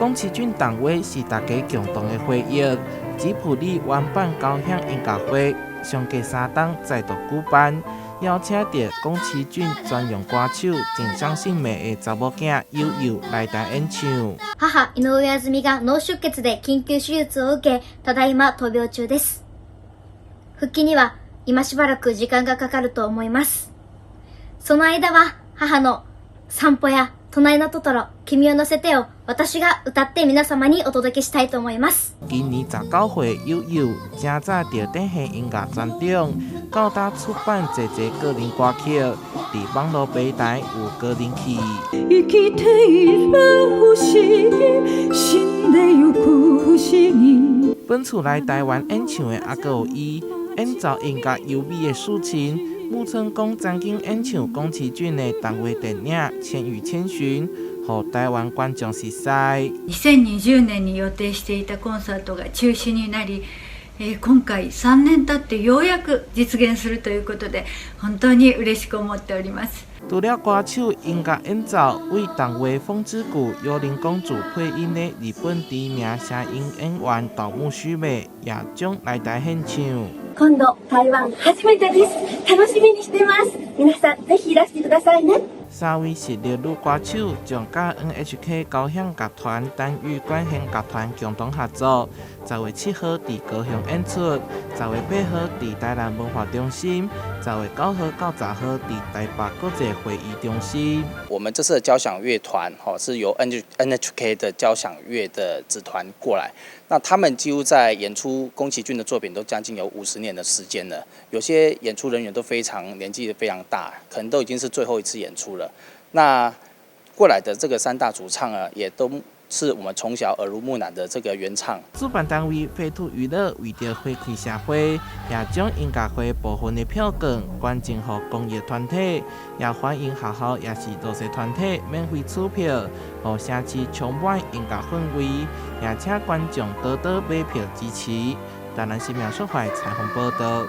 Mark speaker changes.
Speaker 1: 宮崎駿動畫是大家共同的回憶。吉卜力原版交響音樂會相隔3冬再度舉辦，邀請著宮崎駿專用歌手井上真美的查某囝悠悠來台演唱。
Speaker 2: 母井上あずみが脳出血で緊急手術を受け、ただいま闘病中です。復帰には今しばらく時間がかかると思います。その間は、母の散歩や隣のトトロ、君を乗せてを私が歌って皆様にお届けしたいと思います。
Speaker 1: 今年19歲悠悠，誠早就展現音樂專長，到今出版濟濟個人歌曲，佇網路平台有高人氣。
Speaker 3: 生きている不思議死んでゆく不思議。
Speaker 1: 本次來台灣演唱的猶閣有伊，演奏音樂優美的豎琴。木村講曾經演唱宮崎駿的動畫電影《千與千尋》，予台灣觀眾熟似。
Speaker 4: 2020年に予定していたコンサートが中止になり、今回3年経ってようやく実現するということで、本当に嬉しく思っております。
Speaker 1: 除了歌手音樂演奏，為動畫《風之谷》幽靈公主配音的日本知名聲音演員島木須美也將來台獻唱。
Speaker 5: 今度台灣初めてです。楽しみにしてます。皆さんぜひいらしてくださいね。
Speaker 1: 三位實力女歌手將佮 NHK 交響樂團丹羽管弦樂團共同合作，10月7號佇高雄演出，10月8號佇台南文化中心，10月9號到10號佇台北國際會議中心。
Speaker 6: 我們這次的交響樂團，吼，是由 NHK 的交響樂的子團過來，那他們幾乎在演出宮崎駿的作品都將近有50年的時間了，有些演出人員都非常年紀非常大，可能都已經是最後一次演出了。那過來的這個三大主唱啊，也都是我們從小耳濡目染的這個原唱。
Speaker 1: 主辦單位飛兔娛樂為著回饋社會，也將音樂會部分的票券捐贈予公益團體，也歡迎學校抑是弱勢團體免費取票，予城市充滿音樂氛圍，也請觀眾多多買票支持。台南新聞蘇懷採訪報道。